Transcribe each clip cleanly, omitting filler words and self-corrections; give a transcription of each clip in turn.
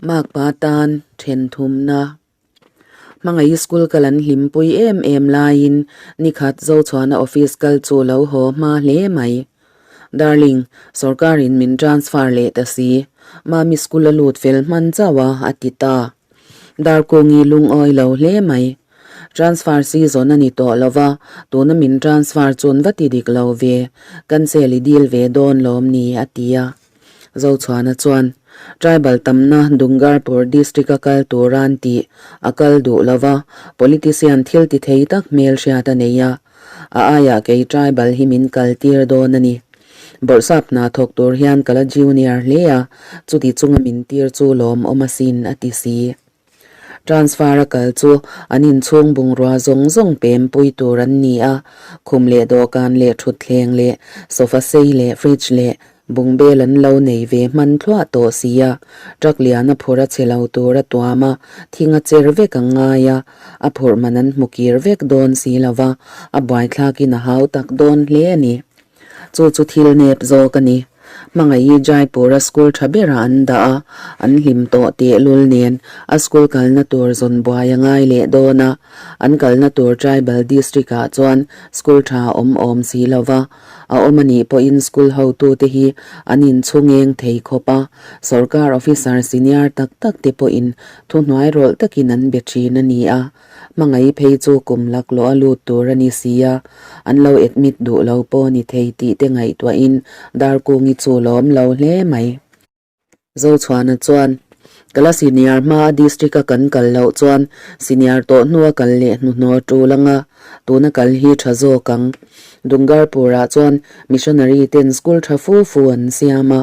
Makpa tan then thumna. Hmangaih school kal an hlimpui em em laiin nikhat Zochhuana office kal chu lo haw hma hle mai. Darling, sorkarin min transfer leh ta si. Mami school a lut fel hman chauh a, a ti ta. Darkungi lungawi lo hle mai. Transfer season a ni tawh lo va, tuna min transfer chun va ti dik lo ve, cancel i dil ve dawn lawm ni, a ti a. Zochhuana chuan, Tribal tamna Dungarpur district a kal turan tih a kal duh lo va, politician thil ti thei tak hmel hriat a nei a, a aiah kei tribal hi min kal tir dawn a ni. Bawrhsap hna thawk tur hian ka la junior hle a, chuti chunga min tir chu lawmawm asin, a ti si. Transfer a kal chu an inchhung bungrua zawng zawng pem pui tur an ni a, khum leh dawhkan leh thutthleng leh sofa sei leh fridge leh bungbel an lo nei ve hman thluah tawh si a, truck lian a phur a che lo tur a tuam a, thing a cher vek ang ngai a, a phurh man an hmu kir vek dawn si lo va, a buaithlakin a hau tak dawn hle a ni. Chu chu thil nep zawk a ni. Hmangaih Jaipur-a school tha berah an dah a, an hlim tawh tehlul nen a school kalna tur zawn buai a ngai leh dawn a. An kalna tur tribal district-ah chuan school tha a awm awm si lo va, a awm a nih pawhin school hotute hi an inchhungeng thei khawp a, sorkar officer senior tak tak te pawhin thuhnuai rawlh takin an be thin a ni a. Hmangaih phei chu kum laklawh a lut tur a ni si a, an lo admit duh lo pawh ni thei tih te ngaihtuahin Darkungi chu lawm lo hle mai. Zochhuana chuan, Ka la senior hmaa district a kan kal loh chuan senior tawh hnua kal leh hnuhnawh tul anga tuna kal hi tha zawk ang. Dungarpur-ah chuan missionary ten school tha fu fu an siam a,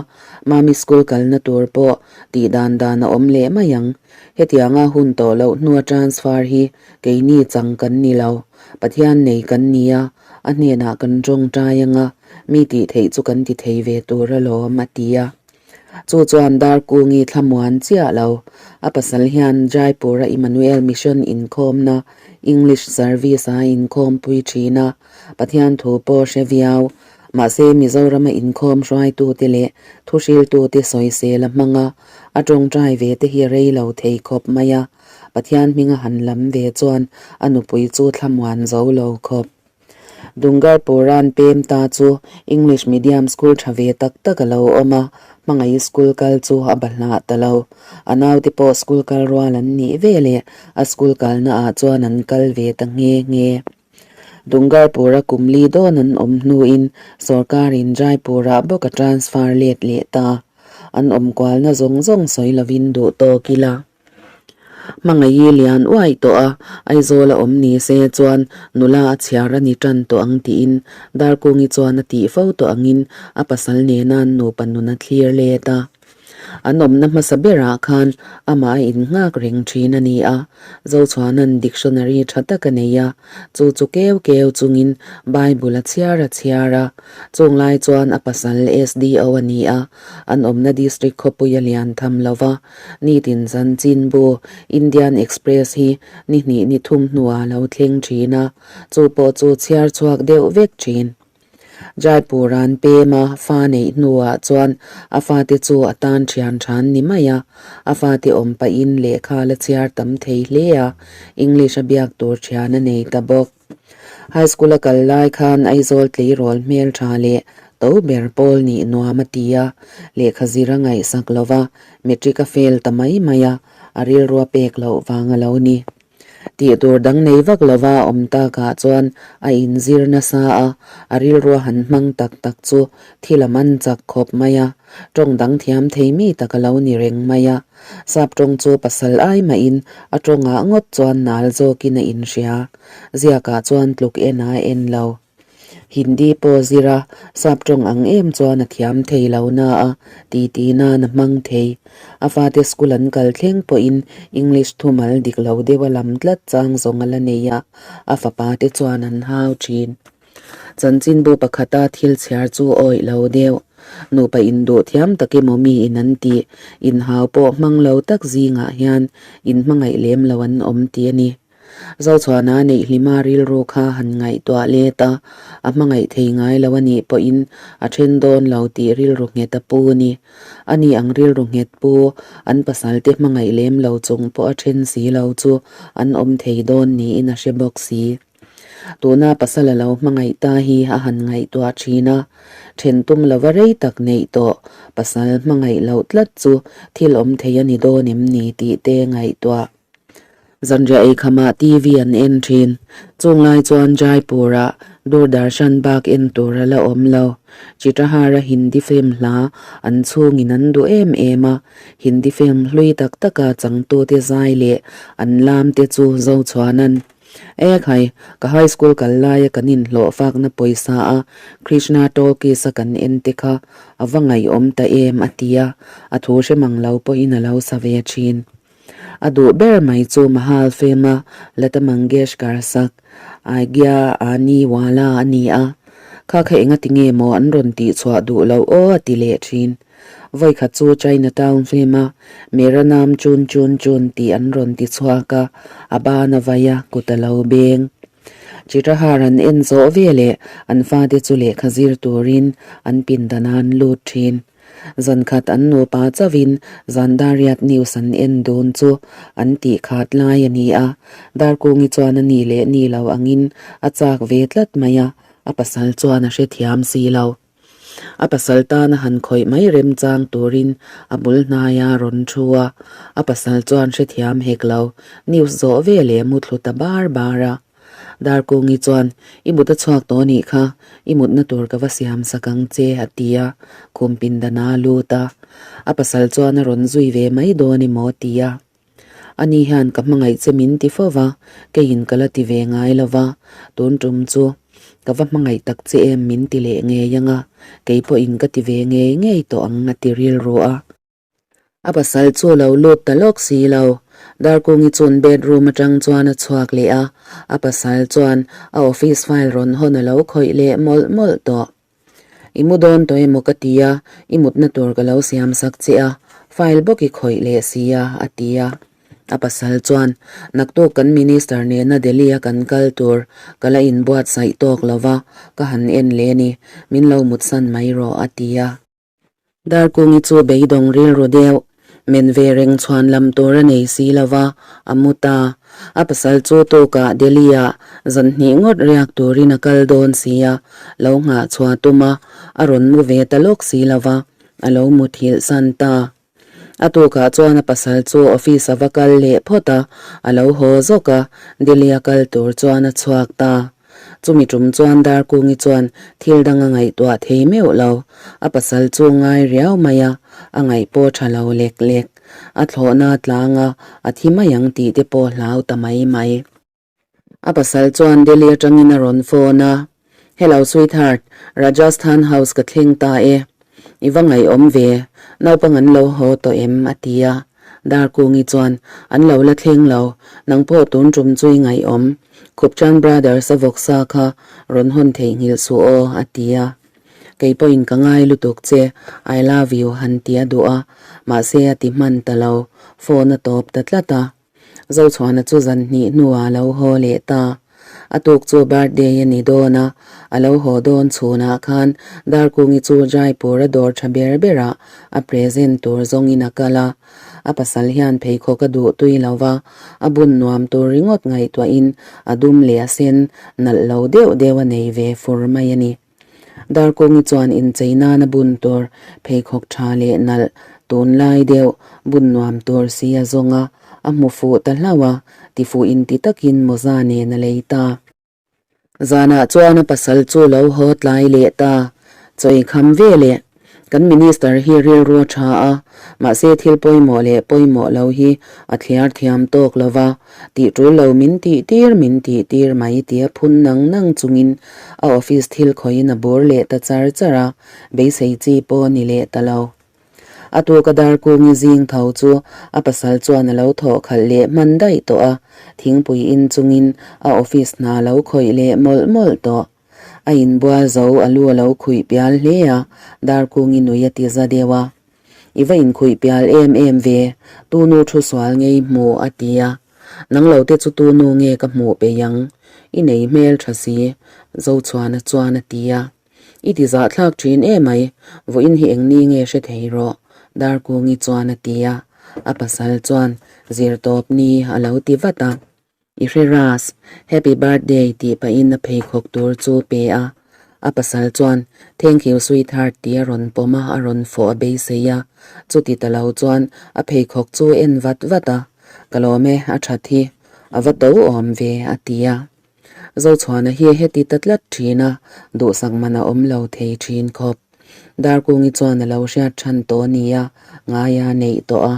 Mami school kalna tur pawh tih dan dan a awm leh mai ang. Hetianga hun tawh loh hnua transfer hi keini chang kan ni lo. Pathian nei kan ni a, a hnenah kan tawngtai anga mi tih theih chu kan ti thei ve tur alawm, a ti a. Chu chuan Darkungi thlamuan chiah lo. A pasal hian Jaipur-a Emmanuel Mission inkhawmna English Service-a inkhawmpui thin a, Pathian thu pawh hre viau. Mahse Mizorama inkhawm hruaitute leh thuhriltute sawisel a hmang a, A tawngtai ve te hi rei lo thei khawp mai a, Pathian hminga han lam ve chuan a nupui chu thlamuan zo lo khawp. Dungarpura'n pem ta chu English medium school tha ve tak tak a lo awm a, hmangaih school kal chu a bahlah ta lo. A naute pawh school kal rual an nih ve leh a school kalna ah chuan an kal ve ta nghe nghe. Dungarpur-a kum li dawn an awm hnuin sorkarin Jaipur-ah bawk a transfer let leh ta. An awm kualna zawng zawng sawi lovin duh tawk ila. Hmangaih lian uaih tawh a, Aizawl a awm ni se chuan nula a chhiar a ni tan tawh ang tiin Darkungi chuan a tih fo tawh angin a pasal nena an nupa nun a thlir let a. An awmna hmasa berah khan amah a innghak reng thin a ni a, Zochhuana'n dictionary tha tak a nei a, chu chu keu keu chungin Bible a chhiar a chhiar a. Chung lai chuan a pasal SDO a ni a, an awmna district khawpui a lian tham lo va, nitin Zanchinbu, Indian Express hi ni hnih ni thum hnuah a lo thleng thin a, chu pawh chu chhiar chhuak deuh vek thin. Jaipur an pem a, fa neih hnuah chuan a fate chu a tan thian than ni mai a, a fate awm pahin lehkha la chhiar tam thei hle a, English a biak tur thian a nei ta bawk. High school a kal lai khan Aizawl tleirawl hmeltha leh to ber pawl nih nuam a ti a, lehkha zir a ngaihsak lo va, matric a fail ta mai mai a, a rilrua pek loh vang a lo ni. Tih tur dang nei vak lova awm takah chuan a inzir nasa a, a rilrua han hmang tak tak chu thil a man chak khawp mai a, tawng dang thiam thei mi tak a lo ni reng mai a. Sap tawng chu pasal ai mahin a tawngah ngawt chuan nal zawkin a inhria, ziakah chuan tluk en a en lo. Hindi pawh zir a, sap tawng ang em chuan a thiam thei lo na a, titi nan a hmang thei. A fate school an kal thleng pawhin English thumal dik lo deuh a lam tlat chang zawng a la nei a, a fapa te chuan an hau thin. Chanchinbu pakhata thil chhiar chu awih lo deuh. Nupa induh thiam tak emaw mi in an tih, inhau pawh hmang lo tak zingah hian inhmangaih lem lo an awm tih a ni. Zochhuana neih hlima rilru kha han ngaihtuah let a, a hmangaih thei ngai lo a nih pawhin a then dawn lo tih rilru nghet a pu a ni. Ani ang rilru nghet pu, an pasalte hmangaih lem lo chung pawh a then si lo chu an awm thei dawn niin a hre bawk si. Tuna pasal a lo hmangaih ta hi a han ngaihtuah thin a, then tum lova rei tak neih tawh pasal hmangaih loh tlat chu thil awm thei a ni dawn em ni tih te ngaihtuah. Zanriah eikhama TV an en thin. Chung lai chuan Jaipur-ah Doordarshan bak en tur a la awm lo. Chitrahara Hindi film hla an chhungin an duh em em a, Hindi film hlui tak taka changtute zai leh an lam te chu Zochhuan an E khai, ka high school kal laia kan inhlawh fakna pawisa a Krishna Talkies a kan en te kha a va ngaihawm ta em a ti a, a thu hre mang lo pawhin a lo sa ve thin. A duh ber mai chu Mahal Fema Lata Mangeshkar sak Aigya Aani Wala a ni a, kha kha enga ti nge maw an rawn tih chhuah duh loh aw a ti leh thin. Vawikhat chu China Town Fema Mera Naam Chun Chun Chun tih an rawn ti chhuak a, a ban a vai a, kut a lo beng. Chitrahar an en zawh ve leh an fate chu lehkha zir turin an pindan a an lut thin. Zankhat an nupa chauhin Zandariat news an en dun chu an tih khat lai a ni a, Darkungi chuan a ni leh ni lo angin a chak ve tlat mai a, a pasal chuan a hrethiam si lo. A pasal tana han khawih mai remchang turin a bul hnaia rawn thu a, a pasal chuan hrethiam hek lo, news zawh ve leh muthlu ta bar bar a. Darkungi chuan, I mut a chhuak tawh anih kha, i mutna tur ka va siam sak ang che, a ti a, khum pindana a lut a. A pasal chuan a rawn zui ve mai dawn emaw a ti a. Ani hian ka hmangaih che min ti fo va, keiin ka la ti ve ngai lo va, tun tum chu ka va hmangaih tak che em min ti leh ngei ang a, kei pawhin ka ti ve ngei ngei tawh ang a ti rilru a. A pasal chu lo lut ta lawk si lo. Darkungi chun bedroom atang chuan a chhuak leh a, a pasal chuan a office file rawn hawn a lo khawih leh mawlh mawlh tawh. I mu dawn tawh emaw ka ti a, i mutna tur ka lo siam sak che a, file bawk i khawih leh si a, a ti a. A pasal chuan, Naktuk kan minister nena Delhi a kan kal tur ka la inbuatsaih tawk lo va, ka han en leh ni, min lo mutsan mai rawh, a ti a. Darkungi chu beidawng rilru deuh, men ve reng chhuan lam tur a nei si lo va, a mu ta. A pasal chu tukah Delhi-ah zan hnih ngawt riak turin a kal dawn si a, lo nghah chhuah tum a, a rawn mu ve ta lawk si lo va, a lo muthilh san ta. A tukah chuan a pasal chu office a va kal leh phawt a, a lo haw zawk a, Delhi-a kal tur chuan a chhuak ta. Chumi tum chuan Darkungi chuan thil dang a ngaihtuah thei meuh lo. A pasal chu ngai riau mai a, a ngaih pawh tha lo lek lek. A thlawhna a tlang a, a thi mai ang tih te pawh hlau ta mai mai. A pasal chuan Delhi atangin a rawn phone a, Hello sweetheart, Rajasthan house ka thleng ta e. I va ngaihawm ve, naupang an lo haw tawh em? a ti a. Darkungi chuan, An lo la thleng lo, nang pawh tun tum chu i ngaihawm. Khupchan Brothers a vawksa kha rawn hawn theihnghilh suh aw, a ti a. Kei pawhin ka ngai lutuk che, I love you han ti a duh a, mahse a ti hman ta lo, phone a tawp ta tlat a. Zochhuana chu zan hnih hnuah a lo haw leh ta. A tuk chu birthday a ni dawn a, a lo haw dawn chhunah khan Darkungi chu Jaipur a dawr tha ber berah a present tur zawngin a kal a. A pasal hian pheikhawk a duh tui lo va, a bun nuam tur ringawt ngaihtuahin a dum leh a sen nalh lo deuh deuh a nei ve fur mai a ni. Darkungi chuan inchei nana bun tur pheikhawk tha leh nalh tunlai deuh bun nuam tur si a zawng a, a hmu fuh ta hlauh a, tifuh inti takin mawza nen a lei ta. Zanah chuan a pasal chu lo haw tlai leh ta, chaw ei kham ve leh. Kan minister hi rilru a tha a, mahse thil pawimawh leh pawimawh lo hi a thliar thiam tawk lo va, tih tul lo min tih tir min tih tir mai tia phun nang nang chungin a office thil khawihin a bur leh ta char char a, beisei chi pawh a ni leh ta lo. A tuka Darkungi zing tho chu a pasal chuan a lo thawh khalh leh hman daih tawh a, thingpui in chungin a office hna lo khawih leh mawlh mawlh tawh. A inbual zo a lu a lo khuih pial hle a, Darkungi nui a ti za deuh a. I va inkhuih pial em em ve, tunu thu sual ngei hmu a ti a. Nang lo te chu tu nu nge ka hmuh peih ang? I nei hmel tha si, Zochhuana chuan a ti a. I ti zahthlak thin emai, vawiin hi eng ni nge hre thei rawh, Darkungi chuan a ti a. A pasal chuan zirtawp ni a lo ti vat a. I hre ras, Happy birthday tih pahin a pheikhawk tur chu pe a. A pasal chuan Thank you sweetheart tih a rawn pawm a, a rawn fawh a beisei a. Chuti ta lo chuan a pheikhawk chu en vat vat a, Ka lawm e, a that hi. A va to awm ve, a ti a. Zochhuana hi heti ta tlat thin a, duhsak man a awm lo thei thin khawp. Darkungi chuan a lo hriat than tawh nia ngaia neih tawh a.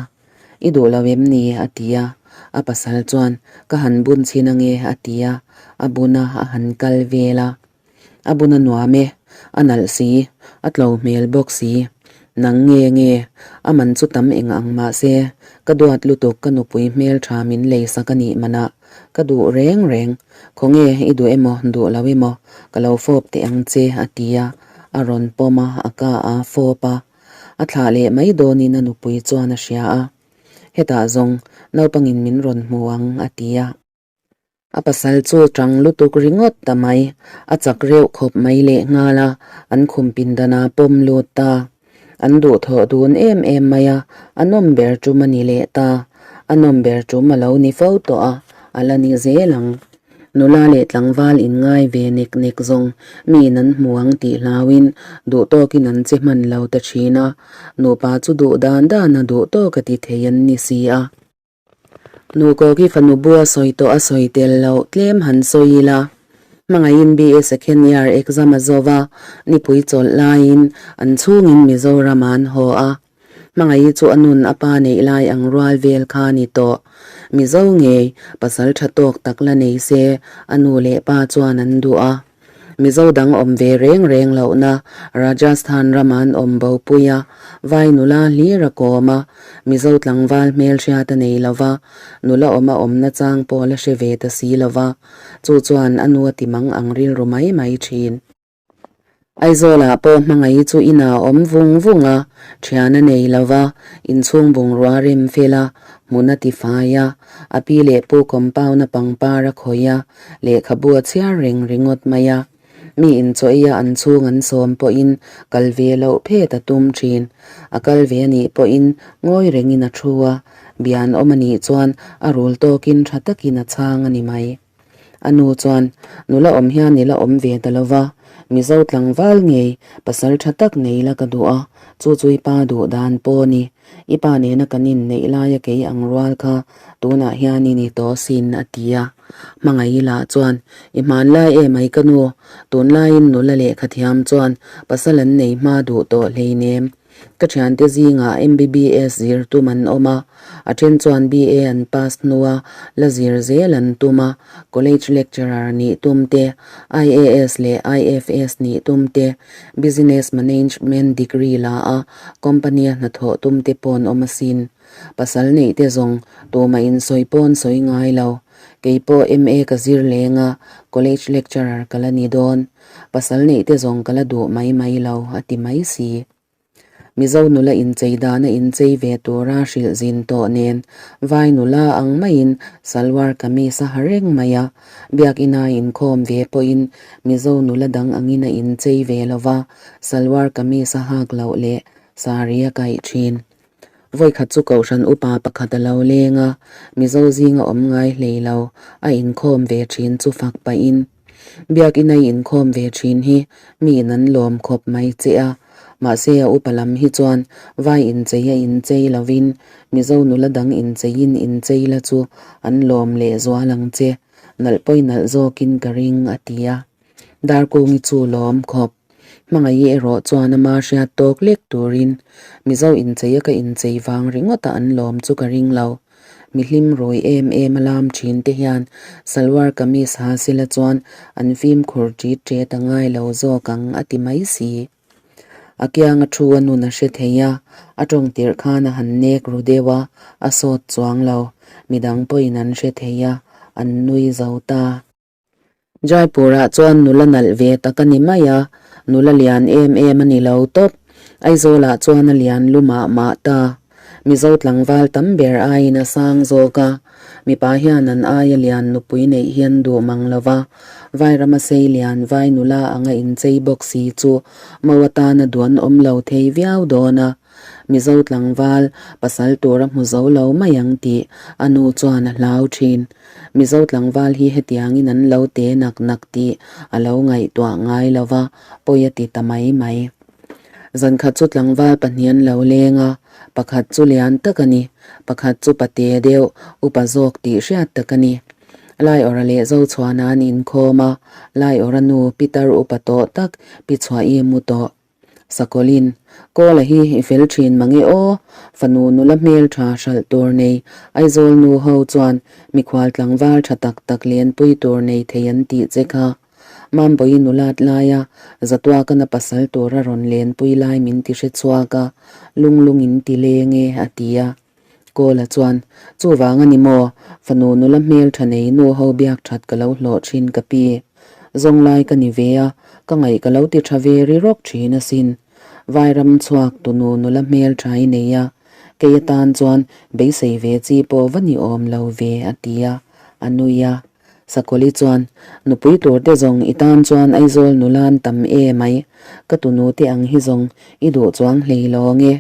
I duh lo em ni? a ti a. A pasal chuan, Ka han bun chhin ange, a ti a. A bun a, a han kal vel a. A bun a nuam e, a nalh si, a tlo hmel bawk si. Nang nge nge, a man chu tam eng ang mah se, ka duat lutuk ka nupui hmel tha min lei sak a nih manah ka duh reng reng. Khawnge i duh emaw duh lo emaw ka lo fawp teh ang che, a ti a. A rawn pawm a, a ka a fawp a. A thlah leh mai dawnin a nupui chuan a hria a, Hetah zawng naupangin min rawn hmu ang, a ti a. A pasal chu tang lutuk ringawt ta mai, a chak reuh khawp mai leh nghal a, an khum pindan a pawm lut ta. An duhthawh dun em em mai a, a nawm ber tum a ni leh ta. A nawm ber tum a lo ni fo tawh a, a la ni zel ang. Nula leh tlangval inngai ve nek nek zawng miin an hmu ang tih hlauin duh tawkin an che hman lo ta thin a, nupa chu duh dan dan a duh tawk a ti thei an ni si a. Nukawki fanu bu a sawi tawh a sawi tel loh tlem han sawi ila, hmangaihin BA second year exam a zo va, nipui chawlh laiin an chhungin Mizoram an haw a. Hmangaih chu a nun a pa neih lai ang rual vel kha ni tawh. Mizo ngei, pasal tha tawk tak la nei se, a nu leh pa chuan an duh a. Mizo dang awm ve reng reng lohna Rajasthan rama an awm bo pui a, vai nula hlir a kawm a, Mizo tlangval hmelhriat a nei lo va, nula awm a awmna chang pawh la hre ve ta si lo va, chu chuan a nu a ti mang ang rilru mai mai thin. Aizawlah pawh hmangaih chu inah a awm vung vung a, thian a nei lo va, inchhung bungrua rem fel a, hmun a ti fai a, a pi leh pu compound a pangpar a khawih a, lehkhabu a chhiar reng ringawt mai a. Mi inchawih a an chhung an sawm pawhin kal ve loh phet a tum thin. A kal ve a nih pawhin ngawi rengin a thu a, bian awm a nih chuan a rul tawkin tha takin a chhang a ni mai. A nu chuan, Nula awm hian i la awm ve ta lo va, Mizo tlangval ngei, pasal tha tak nei la ka duh a, chu chu i pa duh dan pawh ni. I pa nena kan inneih laia kei ang rual kha tunah hian i ni tawh sin, a ti a. Hmangaih lah chuan, I hmanlai em ai ka nu, tunlaiin nula lehkha thiam chuan pasal an nei hma duh tawh hleinem. Ka thiante zingah MBBS zir tum an awm a, a then chuan BA an pass hnua la zir zel an tum a, college lecturer nih tum te, IAS leh IFS nih tum te, business management degree la a company a hnathawh tum te paw'n awm asin. Pasal neih te zawng tumah in sawi pawn sawi ngai lo. Kei pawh MA ka zir leng a, college lecturer ka la ni dawn. Pasal neih te zawng ka la duh mai mai lo, a ti mai si. Mizo nula inchei dana inchei ve tura hrilh zin tawh nen vai nula ang maiin salwar kamis a ha reng mai a, biakina inkhawm ve pawhin Mizo nula dang angin a inchei ve lo va, salwar kamis a hak loh leh sari a kaih thin. Vawikhat chu Kohhran upa pakhat a lo leng a, Mizo zinga awm ngai hlei lo, a inkhawm ve thin chu fak pahin Biakinn a inkhawm ve thin hi miin an lawm khawp mai che a, mahse a upa lam hi chuan vai inchei a inchei lovin Mizo nula dang incheiin inchei la chu an lawm leh zual ang che, nalh pawi nalh zawkin ka ring a ti a. Darkungi chu lawm khawp. Hmangaih erawh chuan ama hriat tawk lek turin Mizo inchei a ka inchei vang ringawta an lawm chu ka ring lo. Mi hlim rawi em em a lam thin te hian salwar kamis ha sela chuan an fimkhur ṭit ṭet a ngai lo zawk ang a ti mai si. A kianga thu a nun a hre thei a, a tawng tirh khan a han nek ru deuh a, a sawt chuang lo. Midang pawhin an hre thei a, an nui zo ta. Jaipur-ah chuan nula nalh ve tak a ni mai a, nula lian em em a ni lo tawp. Aizawl-ah chuan a lian lu mah mah ta. Mizo tlangval tam ber aiin a sang zawk a. Mipa hian an aia lian nupui neih hi an duh mang lo va, Vairama sei lian vai nula anga inchei bawk si chu mo atana duan awm lo thei viau dawn a. Mizo tlangval pasal tura hmu zo lo mai ang tih a nu chuan a hlau thin. Mizo tlangval hi hetiangin an lo te nak nak tih a lo ngaihtuah ngai lo va, pawi a ti ta mai mai. Zankhat chu tlangval pahnih an lo leng a, pakhat chu lian tak a ni, pakhat chu pate deuh, upa zawk tih hriat tak a ni. Laiawrha leh Zochhuana an inkhawm a, Laiawrha nu Pitar upa tawh tak Pi Chhuahi mu tawh. Sakawlin, Kawla hi i fel thin mange aw, fanu nula hmel tha hralh tur nei Aizawl nu ho chuan mikhual tlangval tha tak tak lenpui tur nei thei an tih che kha. Mambawi nulat laia Zatuakana pasal tura rawn lenpui lai min ti hre chhuak a, lung lung in ti leng e, a ti a. Kawla chuan, Chuvang a ni maw, fanu nula hmel tha nei nu ho biak that ka lo hlawh thin ka pi. Zawng lai ka ni ve a, ka ngaih ka lo ti tha ve ri rawk thin asin. Vairam chhuak tunu nula hmel tha i nei a, kei atan chuan beisei ve chi pawh va ni awm lo ve, a ti a, a nui a. Sakawli chuan, Nupui tur te zawng i tan chuan Aizawl nula an tam e mai, ka tunu te ang hi zawng i duh chuang hlei lo nge,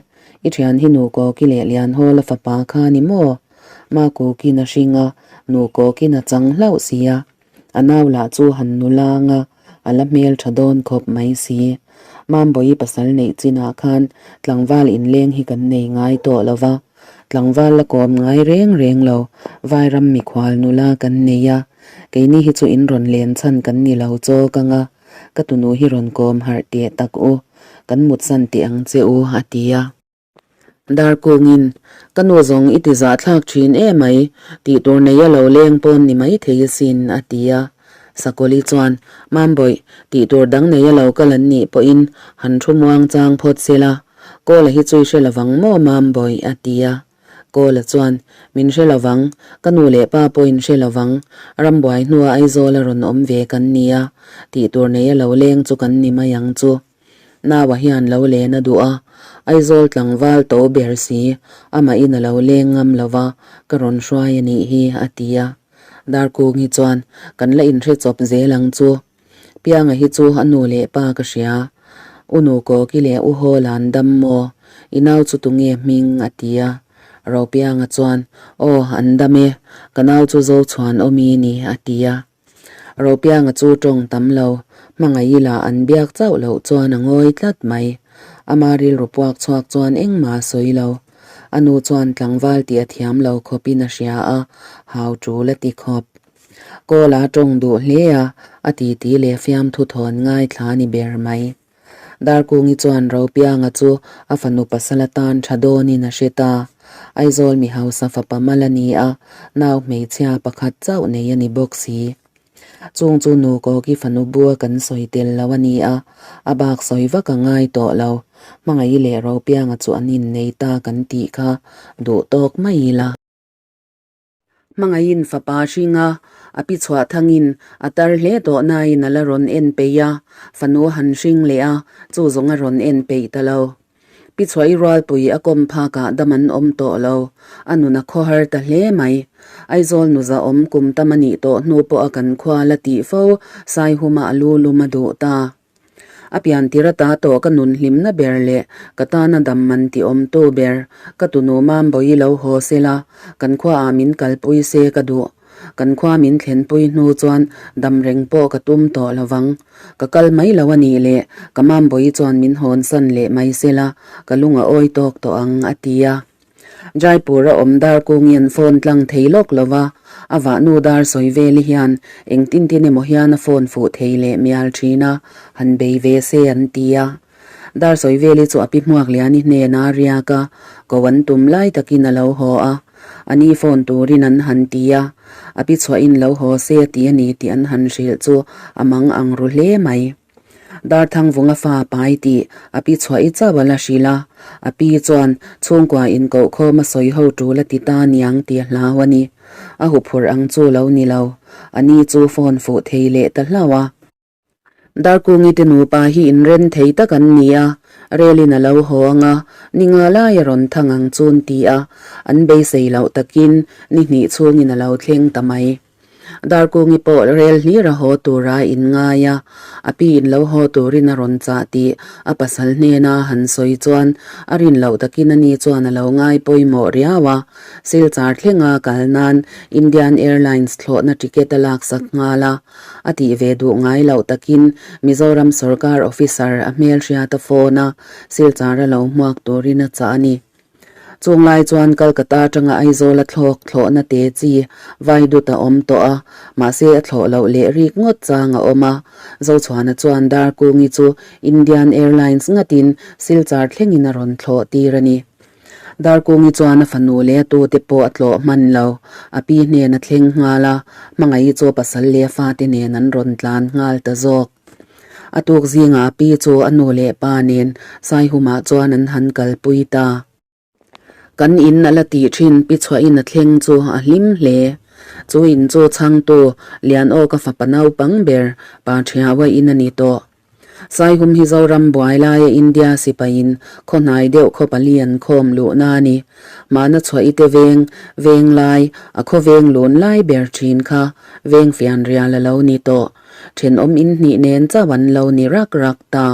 i thian hi nu Kawki leh Lianhawla fapa kha ni maw? Ma Kukin a hring a, nu Kawkin a chang hlauh sia, a nau lah chu han nula anga a la hmel tha dawn khawp mai si. Mambawi pasal neih chinah khan tlangval inleng hi kan nei ngai tawh lo va. Tlangval la kawm ngai reng reng lo, Vairam mikhual nula kan nei a, keini hi chu in rawn len chhan kan ni lo chawk ang a, ka tunu hi rawn kawm harh teh tak u, kan mutsan teh ang che u, a ti a. Darkungin, Ka nu zawng i ti zahthlak thin e mai, tih tur nei a lo leng pawn ni mai thei asin, a ti a. Sakawli chuan, Mambawih, tih tur dang nei a lo kal an nih pawhin han thu muang chang phawt se la, Kawla hi chu i hre lovang maw Mambawih? a ti a. Kawla chuan, Min hre lovang, ka nu leh pa pawhin hre lovang, rambuai hnua Aizawl a rawn awm ve kan ni a, tih tur nei a lo leng chu kan ni mai ang chu. Naua hian lo len a duh a, Aizawl tlangval to ber si, amahin a lo leng ngam lova, ka rawn hruai a nih hi, a ti a. Darkungi chuan, Kan la inhre chawp zel ang chu. Pianga hi chu a nu leh pa ka hria. U nu Kawki leh U Hawla an dam maw? I nau chu tunge hming? a ti a. Ropianga chuan, Aw, an dam e. Ka nau chu Zochhuan awmi ni, a ti a. Ropianga chu tawng tam lo, hmangaih ila an biak chauh loh chuan a ngawi tlat mai. Ama rilru puak chhuak chuan engmah a sawi lo. A nu chuan tlangval tih a thiam lo khawpin a hria a, hau tul a ti khawp. Kawla tawng duh hle a, a titi leh fiamthu thawn ngaithla a ni ber mai. Darkungi chuan Ropianga chu a fanu pasal atan tha dawnin a hre ta. Aizawl mi hausa fapa mal a ni a, nau hmeichhia pakhat chauh nei a ni bawk si. Chung chu nu Kawki fanu bua kan sawi tel lo a ni a, a bak sawi vak a ngai tawh lo. Hmangaih leh Ropianga chu an innei ta kan tih kha duh tawk mai ila. Hmangaihin fapa hring a, a pi chhuah thangin a tar hle tawh nain a la rawn en peih a, fanu a han hring leh a, chu zawng a rawn en peih ta lo. Pi chhuah i rualpui a kawm phakah dam an awm tawh lo, a nun a khawhar ta hle mai. Aizawl nu zahawm kum tam a nih tawh hnu pawh a kan khua la tih fo, Saihuma a lu lum a duh ta. A pian tir ata tawh ka nun hlimna ber leh ka tana dam man ti awmtu ber ka tunu Mambawi lo haw se la, kan khuaah min kalpui se ka duh. Kan khua min thlenpui hnu chuan dam reng pawh ka tum tawh lo vang. Ka kal mai lo a nih leh ka Mambawi chuan min hawnsan leh mai se la, ka lung a awi tawk tawh ang, a ti a. Jaipur a awm dar kungin phone tlang thei lawk lo va, a vahnu dar sawi veli hian engtin tin emaw hian a phone fuh thei leh mial thin a, han bei ve se an ti a. Dar sawi veli chu a pi hmuak liani hnena riak a, ko an tum lai takin a lo haw a, a ni phone turin an han ti a, a pi chhuahin lo haw se a ti a ni tih an han hrilh chu a mang ang ru hle mai. Darthangvunga fa pai tih a pi chhuah i chauh a la hrilh a, a pi chuan chhungkua inkoh khawm a sawi ho tul a ti ta niang tih a hlau a ni. A huphurh ang chu lo ni lo, a ni chu phone fuh thei leh ta hlauh a. Darkungi te nupa hi inren thei tak an ni a. Relin a lo haw ang a, ni nga lai a rawn thang ang chun ti a, an beisei loh takin ni hnih chhungin a lo thleng ta mai. Darkungi pawh rel hlir a haw tura in ngai a, a pi in lo haw turin a rawn chah tih a pasal hnena han sawi chuan a rin loh takin ani chuan a lo ngai pawimawh riau a, Silchar thlenga kal nan Indian Airlines thlawhna ticket a laksak nghal a, a tih ve duh ngai loh takin Mizoram sorkar officer a hmelhriat a phone a, Silchar a lo hmuak turin a chah a ni. Chung lai chuan Calcutta atanga Aizawl a thlawk thlawhna te chi vai dut a awm tawh a, mahse a thlawh loh leh rik ngawt chang a awm a. Zochhuana chuan Darkungi chu Indian Airlines ngatin Silchar thlengin a rawn thlawh tir a ni. Darkungi chuan a fanu leh a tute pawh a tlawh hman lo. A pi hnen a thleng nghal a, hmangaih chu a pasal leh a fate nen an rawn tlan nghal ta zawk. A tuk zingah a pi chu a nu leh pa nen Saihumah chuan an han kalpui ta. Kan in a la tih thin pi chhuahin a thleng chu a hlim hle. Chu in chu chhangtu Lianawka fapa naupang ber Pa Thiaua in a ni tawh. Saihum hi Zoram buai laia India sipaiin khaw hnai deuh khaw pali an khawm luhna a ni. Mahna chhuah i te veng, veng lai, a khaw veng lun lai ber thin kha veng fian rial a lo ni tawh. Thenawm in hnih nen chauh an lo ni rak rak ta.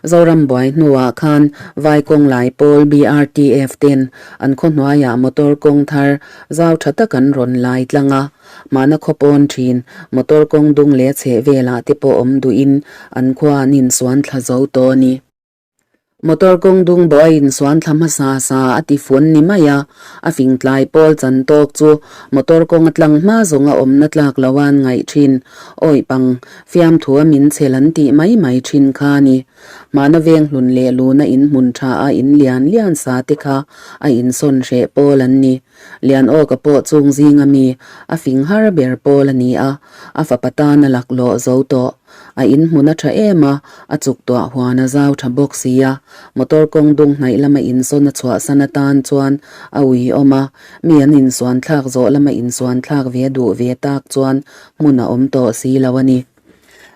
Zoram buai hnuah khan Vai kawng lai pawl BRTF ten an khaw hnuaiah motor kawng thar zau tha tak an rawn lai tlang a. Mahna khaw pawn thin, motor kawng dung leh chheh velah te pawh awm duhin an khua an insuan thla zo tawh a ni. Motor kawng dung bawh a insuan thla hmasa sa a ti fun ni mai a, a fing tlai pawl chan tawk chu motor kawng a tlang hma zawng a awmna tlak lo a an ngaih thin. Awih pang, fiamthu a min chhel an tih mai mai thin kha a ni. Mahna veng hlun leh luna in hmun tha a in lian lian sa te kha a insawn hreh pawl an ni. Lian awka pawh chung zinga mi a fing har ber pawl a ni a, a fapa tan a laklawh zo tawh. A in hmun a tha em a, a chuk tuah huan a zau tha bawk si a, motor kawng dung hnaih lama insawn a chhuahsan atan chuan a ui awm a, mi an insuan thlak zawh lama insuan thlak ve duh ve tak chuan hmun a awm tawh si lo a ni.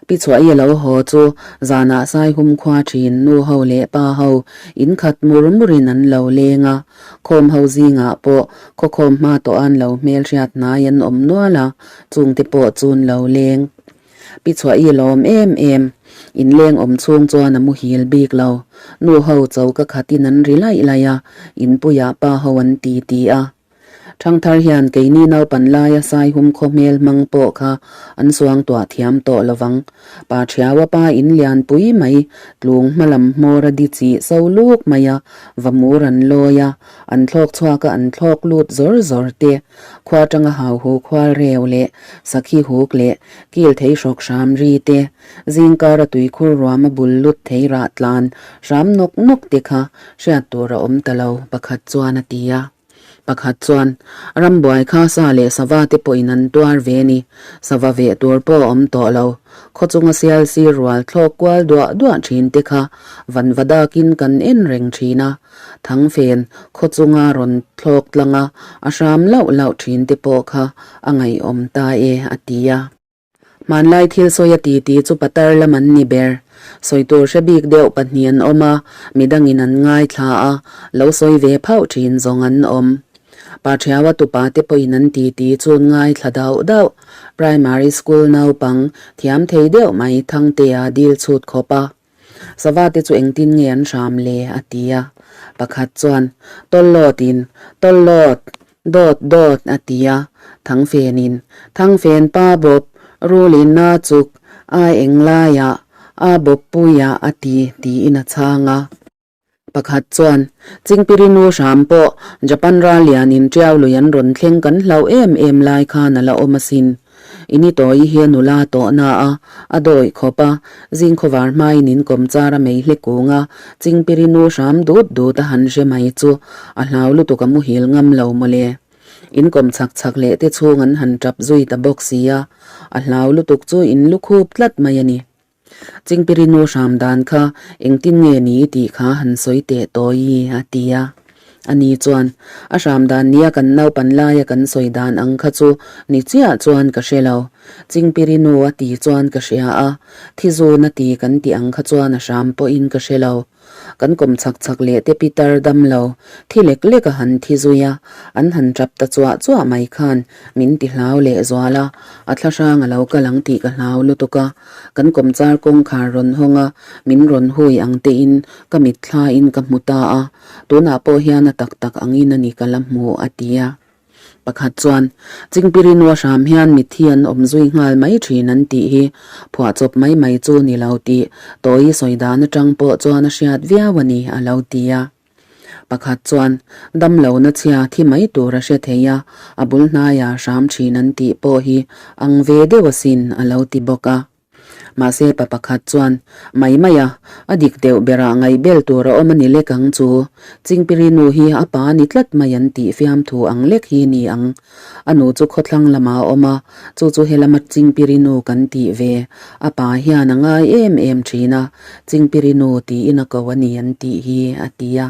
Pi Chhuahi a lo haw chu zanah Saihum khua thin nu ho leh pa ho in khat mur murin an lo leng a, khawm ho zingah pawh khawkhawm hma tawh an lo hmelhriat hnai an awm nual a, chungte pawh chun lo leng. Pi Chhuahi a lawm em em, inleng awm chhung chuan a muhil bik lo. Nu ho choka khatin an ri laih laih a, inpuiah pa ho an ti ti a. Thangthar hian keini naupan laia Saihum khaw hmel hmang pawh kha an suang tuah thiam tawh lovang. Pa Thiaua pa in lian pui mai, tlung hmalam hmawr a di chih so luk mai a, va mur an lawi a, an thlawk chhuak a an thlawk lut zawr zawr te, khua tanga hau hu khual reu leh sakhi huk leh kil thei hrawk hram ri te, zingkar a tuikhur ruam a bul lut thei rah tlan hram nawk nawk te kha hriat tur a awm ta lo, pakhat chuan a ti a. Pakhat chuan, Rambuai kha sa leh sava te pawhin an tuar ve ni, sava veh tur pawh a awm tawh lo. Khaw chunga sial sir rual thlawk kual duah duah thin te kha vanva dakin kan en reng thin a, thangfen khaw chunga rawn thlawk tlanga a hram lauh lauh thin te pawh kha a ngaihawm ta e, a ti a. Hmanlai thil sawi a ti ti chu patar lam an ni ber. Sawi tur hre bik deuh pahnih an awm a, midangin an ngaithla a, lo sawi ve phauh thin zawng an awm. Pa Thiaua tupa te pawhin an ti ti chu an ngaithla dauh dauh. Primary school naupang thiam thei deuh mai Thangtea dil chhut khawp a. Sava te chu engtin nge an hram le? a ti a. Pakhat chuan, Tawllawtin, Tawllawt! Dawt dawt! a ti a. Thangfenin, Thangfen pa bawp, rulin a chuk, a eng laiah, a bawp puiah a ti, tiin a chhang a. Pakhat chuan, Chingpiri nu hram pawh Japan ral lianin Tiau lui an rawn thleng kan hlauh em em lai khan a la awm asin. I ni tawi hi a nula tawh na a, a dawih khawp a, zing khawvar hmain in kawm char a mei hle kung a, Chingpiri nu hram dut dut a han hre mai chu a hlau lutuk a muhil ngam lo mawle. In kawm chak chak leh te chhung an han tap zui ta bawk si a, a hlau lutuk chu in lukhup tlat mai a ni. Chingpiri nu hram dan kha engtin nge ni tih kha han sawi teh tawi a ti a. Ani chuan, A hram dan nia kan naupan laia kan sawi dan ang kha chu ni chiah chuan ka hre lo. Chingpiri nu a ti chuan ka hria a, thizun a ti kan tih ang kha chuan a hram pawhin ka hre lo. Kan kawm chak chak leh te pitar dam lo, thi lek lek a han thi zui a, an han tap ta chuah chuah mai khan min ti hlau leh zual a, a thla hrang a lo kal ang tih ka hlau lutuk a, kan kawmchar kawngkhar rawn hawng a, min rawn hui ang tein ka mitthla in ka hmu ta a, tunah pawh hian a tak tak angin a ni ka la hmu a ti a. Pakhat chuan, Chingpirinua hram hian mitthi an awm zui nghal mai thin an tih hi phuahchawp mai mai chu ni lo tih Tawi sawi dan atang pawh chuan a hriat viau a ni a lo ti a. Pakhat chuan, Damlohna chhia thi mai tur a hre thei a, a bul hnaia hram thin an tih pawh hi ang ve deuh asin a lo ti bawk a. Mahse pa pakhat chuan, Mai mai a, a dik deuh berah ngaihbel tur a awm a ni lek ang chu. Chingpiri nu hi a pa ni tlat mai an tih fiamthu ang lek hi ni ang. A nu chu khawthlang lamah a awm a, chu chu helama Chingpiri nu kan tih ve. A pa hian a ngai em em thin a, Chingpiri nu tiin a ko a ni an tih hi, a ti a.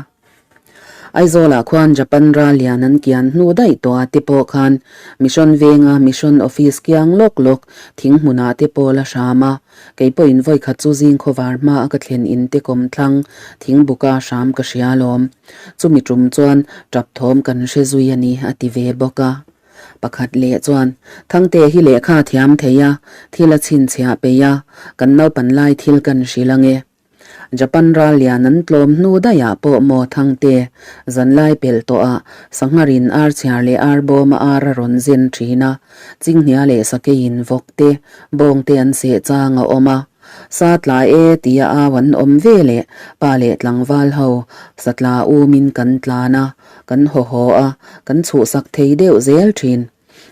Aizawlah khuan Japan ral lian an kian hnu daih tawh a te pawh khan Mission venga Mission Office kiang lawk lawk thing hmunah te pawh la hram a, kei pawhin vawi khat chu zing khawvar hma a ka thlen in te kawm thlang thing buka hram ka hria alawm. Chumi tum chuan tap thawm kan hre zui a ni a ti ve bawk a. Pakhat leh chuan Thangte hi lehkha thiam thei a, thil a chhinchhiah peih a, kan naupan lai thil kan hrilh ange. Japan ral lian an tlawm hnu daihah pawh maw Thangte, zanlai pelh tawhah sangharin ar chhiar leh ar bawma ar a rawn zen thin a, chinghnia leh sakeiin vawk te, bawng te an seh chang a awm a. Sa tla e tia au an awm ve leh pa leh tlangval ho satla umin kan tlan a, kan haw haw a, kan chhuhsak thei deuh zel thin.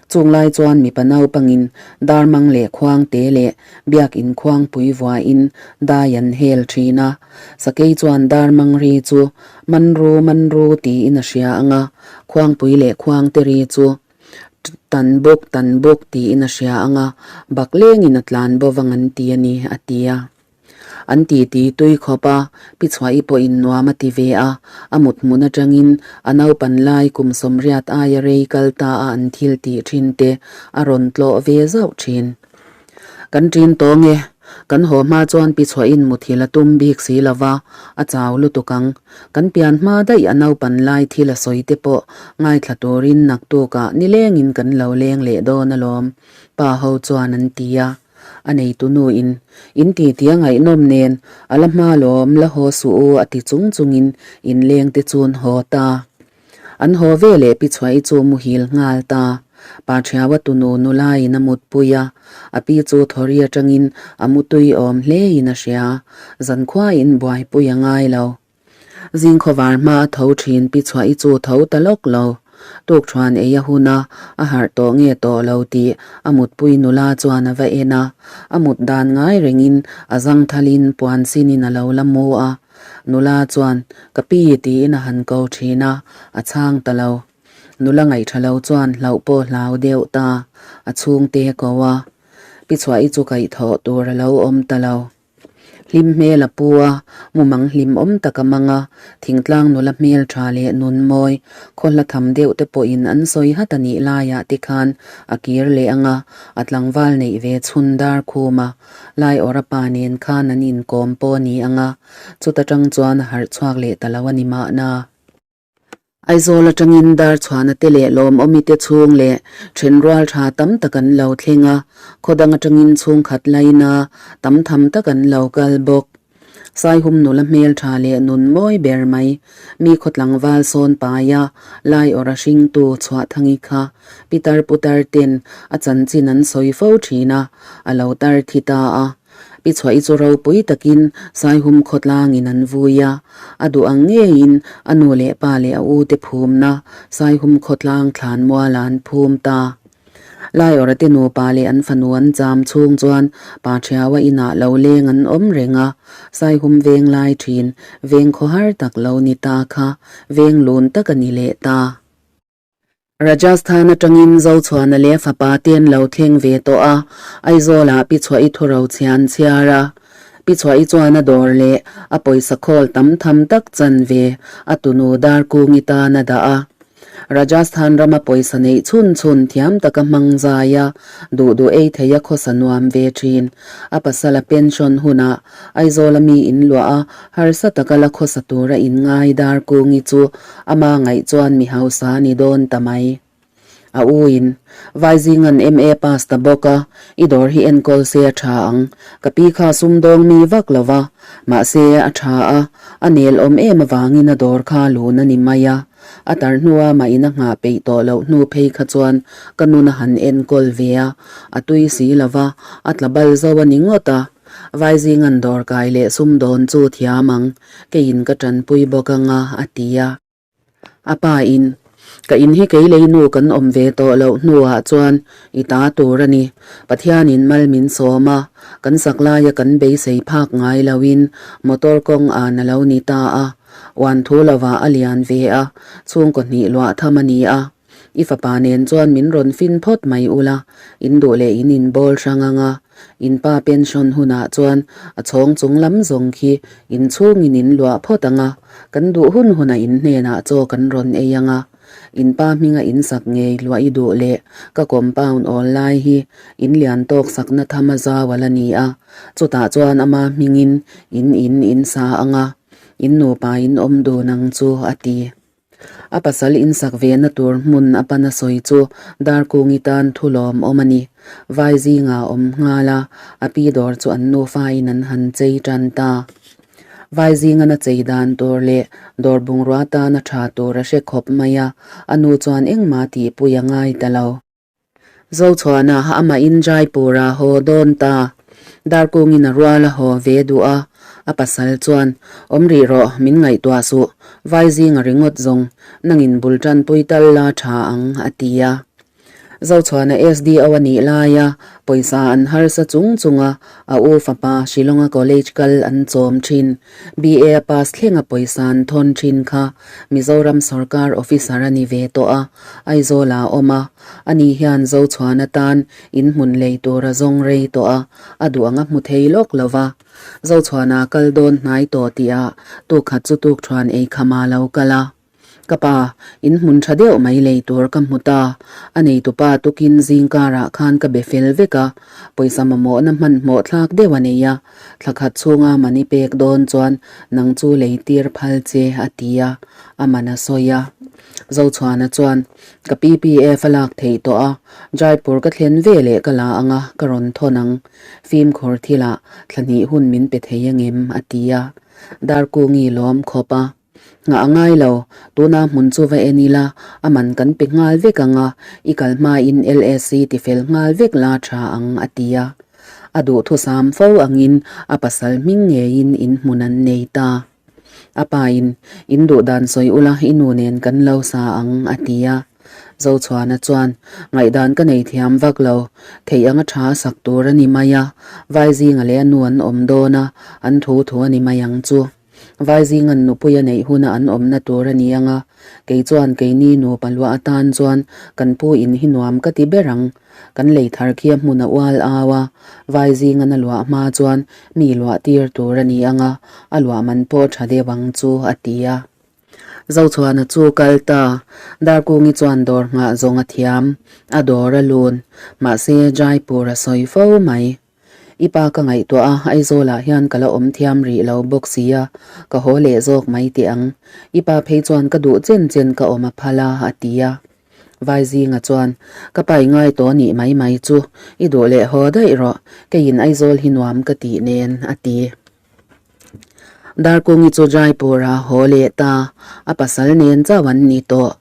Chung lai chuan mipa naupangin darmang leh khuangte leh biakin khuangpui vuahin dai an hel thin a. Sakei chuan darmang ri chu Manru, Manru tiin a hria ang a, khuangpui leh khuangte ri chu Tanbuk, Tanbuk tiin a hria ang a, baklengin a tlan bo vang an ti a ni, a ti a. An ti ti tui khawp a, Pi Chhuahi pawhin nuam a ti ve a, a mut hmun atangin a naupan lai kum sawmriat aia rei kal ta a an thil tih thin te a rawn tlawh ve zauh thin. Kan ṭin tawng e, kan haw hma chuan Pi Chhuahin muthilh a tum bik si lo va, a chau lutuk ang. Kan pian hma daih a naupan lai thil a sawi te pawh ngaithla turin naktukah nilengin kan lo leng leh dawn alawm, pa ho chuan an ti a. A neitu nu in, in ti ti a ngaihnawm nen, a la hma lawm, la haw suh u a ti chung chungin in leng te chun haw ta. An haw ve leh pi chhuahi chu muhil nghal ta. Pa Thiaua tunu nula in a mutpui a, a pi chu thawri atangin a mutui awm hle in a hria, zankhua in buaipui a ngai lo. Zing khawvar hma a tho thin pi chhuah i chu tho ta lawk lo. Tuk thuan ei a hun a, a harh tawh nge tawh lo tih a mutpui nula chuan a va en a. A mut dan ngai rengin a zangthalin puan sinin a lo la mu a. Nula chuan, Ka pi tiin a han ko thin a, a chhang ta lo. Nula ngaihtha lo chuan hlauh pawh hlau deuh ta, a chhungte ko a. Pi chhuah i chu kaihthawh tur a lo awm ta lo. Hlim hmel a pu a, mumang hlim awm tak a mang a, thingtlang nula hmel tha leh nun mawi, khaw hla tham deuh te pawhin an sawi hat a nih laiah te khan a kir leh ang a, a tlangval neih ve chhun dar khum a, lai awra pa nen khan an inkawm pawh a ni ang a, chuta tang chuan a harh chhuak leh ta lo a ni mahna. Aizawl atangin Darchhuahna te leh Lawmawmi te chhung leh thenrual tha tam tak an lo thleng a, khaw dang atangin chhungkhat laina tam tham tak an lo kal bawk. Saihum nula hmel tha leh nun mawi ber mai, mi khaw tlangval sawn paia lai awrh a hringtu Chhuahthangi kha pitar putar ten a chanchin an sawi fo thin a, a lo tar thi ta a. Pi chhuah i chu ropui takin Saihum khawtlangin an vui a, a duh ang ngeiin a nu leh pa leh a u te phumna Saihum khawtlang thlan muala an phum ta. Laiawrha te nupa leh an fanu an cham chhung chuan Pa Thiaua inah lo leng an awm reng a, Saihum veng lai thin, veng khawhar tak lo ni ta kha veng lun tak a ni leh ta. Rajasthan atangin Zochhuana leh fapa te an lo thleng ve tawh a, Aizawlah Pi Chhuahi thuro chhia an chhiar a. Pi Chhuahi chuan a dawr leh a pawisa khawl tam tham tak chan ve a tunu Darkungi tan a dah a. Rajasthan rama pawisa neih chhun chhun thiam taka hmang zai a, duh duh ei thei a khawsa nuam ve thin. A pasala pension hunah Aizawla mi in luah a, harsa taka la khawsa tura inngai Darkungi chu ama ngaih chuan mi hausa a ni dawn ta mai. A u in, Vaizinga'n MA pass ta bawk a, i dawr hi enkawl se a tha ang. Ka pi kha sumdawng mi vak lo va, mahse a tha a, a nel awm em avangin a dawr kha lun a ni mai a. A tar hnua mah in a nghah peih tawh loh hnu phei kha chuan ka nun a han enkawl ve a, a tui si lo va, a tla bal zo a ni ngawt a. Vaizinga'n dawr kai leh sumdawn chu thiam ang, keiin ka tanpui bawk ang a, a ti a. A pa in, Ka in hi kei lei nu kan awm ve tawh loh hnuah chuan i ta tur a ni. Pathianin mal min sawm a, kan sak laia kan beisei phak ngai loin motor kawng an a lo ni ta a. Uan thu lovah a lian ve a, chhungkaw hnih luah tham a ni a. I fapa nen chuan min rawn fin phawt mai ula, in duh leh in inbawl hrang ang a. In pa pension hunah chuan a chhawng chung lam zawng khi in chhungin in luah phawt ang a, kan duh hun hunah in hnenah chaw kan rawn ei ang a. In pa hminga in sak ngei luah i duh leh ka compound awl lai hi in lian tawk sakna tham a zau a la ni a, chutah chuan ama hmingin in in in sa ang a, in nupa in awm dun ang chu a ti. A pasal insak vena tur hmun a pana sawi chu Darkungi tan thu lawmawm a ni. Vai zinga awm nghal a, a pi dawr chu an nufain an han chei tan ta. Vai zingan a chei dan tur leh dawr bungrua tana tha tur a hre khawp mai a, a nu chuan engmah tihpui a ngai ta lo. Zochhuana amahin Jaipur a haw dawn ta. Darkungin a rual a haw ve duh a, a pasal chuan, Awm rih rawh, min ngaihtuah suh, vai zinga ringawt zawng, nangin bul tanpui tal la tha ang, a ti a. Zochhuana SDO a nih laia pawisa an harsa chung chunga a u fapa Shillonga college kal an chawm thin. BA a pass thlenga pawisa an thawn thin kha Mizoram sorkar officer a ni ve tawh a, Aizawla a awm a. Ani hian Zochhuan atan in hmun lei tur a zawng rei tawh a, a duh ang a hmu thei lawk lo va. Zochhuana kal dawn hnai tawh tihah tukkhat chu tukthuan ei kham a lo kal a. Ka pa, in hmun tha deuh mai lei tur ka hmu ta. A neitupa tukin zingkarah khan ka be fel vek a, pawisa mamawhna hmanhmawh thlak deuh a nei a, thla khat chhunga mani pek dawn chuan nang chu lei tir phal che a ti a, a man a sawi a. Zochhuana chuan, Ka PPF a lak theih tawh a, Jaipur ka thlen ve leh ka la ang a, ka rawn thawn ang. Fimkhur thilah thla hnih hun min pe thei angem? a ti a. Darkungi lawm khawp a. Nghah a ngai lo, tuna hmun chu va en ila, a man kan pe nghal vek ang a, i kal hmain LSC ti fel nghal vek la tha ang, a ti a. A duhthusam fo angin a pasal hming ngeiin inhmun an nei ta. A pa in, In duh dan sawi ula i nu nen kan lo sa ang, a ti a. Zochhuana chuan, Ngaihdan ka nei thiam vak lo, theih anga tha sak tur a ni mai a, vai zinga leh a nu an awm dawn a, an thu thu a ni mai ang chu. Vai zinga'n nupui a neih huna an awmna tur a ni ang a, kei chuan keini nupa luah atan chuan kan pu in hi nuam ka ti ber ang. Kan lei thar khi a hmun a ual au a, vai zingan a luah hma chuan mi luah tir tur a ni ang a, a luah man pawh tha deuh ang chu, a ti a. Zochhuana chu kal ta, Darkungi chuan dawr nghah zawng a thiam, a dawr a lun, mahse Jaipur a sawi fo mai. I pa ka ngaihtuah a, Aizawlah hian ka la awm thiam rih lo bawk sia, ka haw leh zawk mai teh ang. I pa phei chuan ka duh chen chen ka awm a phal a, a ti a. Vai zinga chuan, Ka pa i ngai tawh nih mai mai chu, i duh leh haw daih rawh, keiin Aizawl hi nuam ka tih nen, a ti. Darkungi chu Jaipur-a haw leh ta, a pasal nen chauh an ni tawh.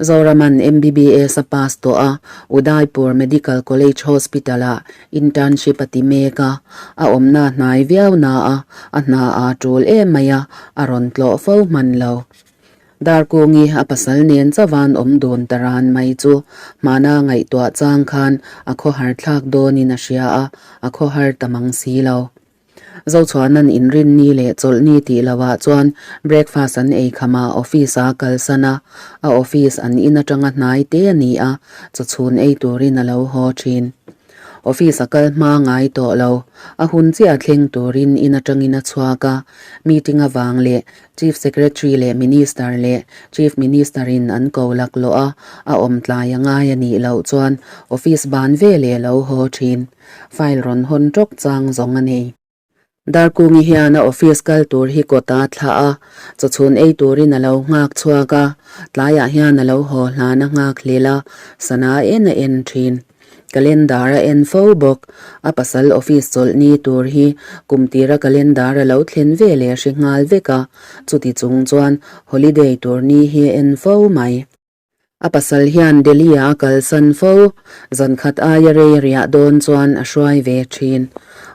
Zoraman MBBS a pass tawh a, Udaipur Medical College Hospital-ah internship a ti mek a, a awmna hnai viau na a, a hna aa tul em mai a, a rawn tlawh fo hman lo. Darkungi a pasal nen chauhan awm dun ta ran mai chu hmana ngaihtuah chang khan a khawhar thlak dawnin a hria a, a khawhar ta mang si lo. Zochhuanan inrinni leh chawlhni tih lohah chuan breakfast an ei kham a, office a kalsan a, a office an in atanga hnai te a ni a, chawchhun ei turin a lo haw thin. Office a kal hma ngai tawh lo. A hun chiah thleng turin in atangin a chhuak a, meeting avang leh Chief Secretary leh Minister leh Chief Minister in an ko laklawh a, a awm tlai a ngai a nih loh chuan office ban ve leh lo haw thin. File rawn hawn tawk chang zawng a nei. Darkungi hian a office kal tur hi kawt a thlah a, chawchhun ei turin a lo nghak chhuak a, tlaiah hian a lo haw hlan a nghak hlel a, sana en a en thin. Calendar a en fo bawk. A pasal office chawlh ni tur hi kum tira calendar a lo thlen ve leh hre nghal vek a, chuti chung chuan holiday tur ni hi a en fo mai. A pasal hian Delhi-ah a kalsan fo, zankhat aia rei a riah dawn chuan a hruai ve thin.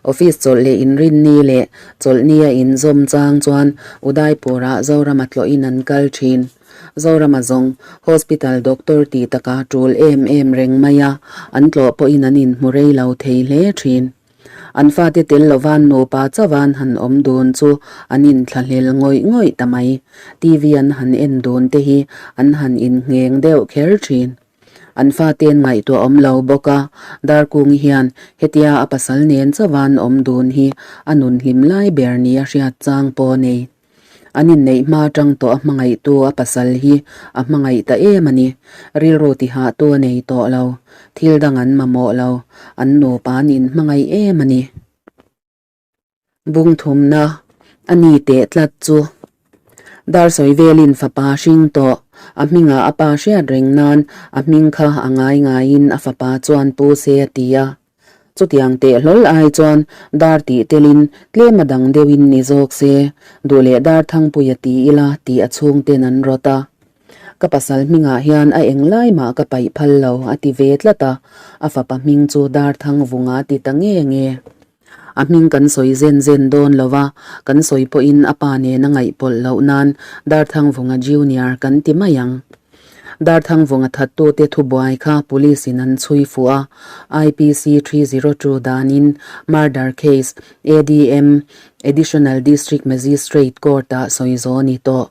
Office chawlh leh inrinni leh chawlhni a inzawm chang chuan Udaipur-ah Zorama tlawhin an kal thin. Zorama zawng hospital doctor tih takah tul em em reng mai a, an tlawh pawhin an inhmu rei lo thei hle thin. An fate tel lovan nupa chauhan han awm dun chu an inthlahlel ngawih ngawih ta mai. TV an han en dun te hi an han inngheng deuh kher thin. An fate'n ngaihtuah awm lo bawk a, Darkungi hian hetia a pasal nen chauhan awm dun hi a nun hlim lai ber nia hriat chang pawh a nei. An inneih hma tang tawh a hmangaihtu a pasal hi a hmangaih ta em a ni. Rilru tihahtu a nei tawh lo. Thil dang an mamawh lo. An nupa an inhmangaih em a ni. Bungthumna a ni teh tlat chu. Dar sawi velin fapa hring tawh. A hmingah a pa hriat reng nan a hming kha a ngai ngaiin a fapa chuan pu se a ti a. Chutiang teh hlawl ai chuan dar tih telin tlem a dang deuhin ni zawk se, duh leh dar thangpuia ti ila tih a chhungten an rawt a. Ka pasal hmingah hian a eng lai mah ka paih phal lo a ti ve tlat a, a fapa hming chu dar thang vunga ti ta nge nge. A hming kan sawi zen zen dawn lo va, kan sawi pawhin a pa nen a ngaihpawlh loh nan Darthangvunga Junior kan ti mai ang. Darthangvunga thattute thubuai kha Police in an chhui fuh a, IPC 302 danin murder case ADM, Additional District Magistrate Court ah sawi zawh a ni tawh.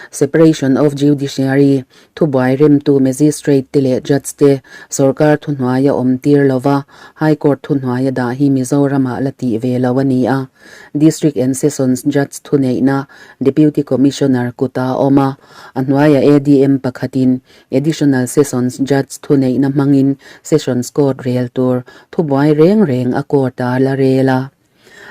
Separation of Judiciary thubuai remtu Magistrate te leh Judge te sorkar thuhnuaia awm tir lova High Court thuhnuaia dah hi Mizoramah la tih ve lo a ni a. District and Sessions Judge thuneihna Deputy Commissioner kuta awm a. A hnuaiah ADM pakhatin Additional Sessions Judge thuneihna hmangin Sessions Court rel tur thubuai reng reng a court-a la rel a.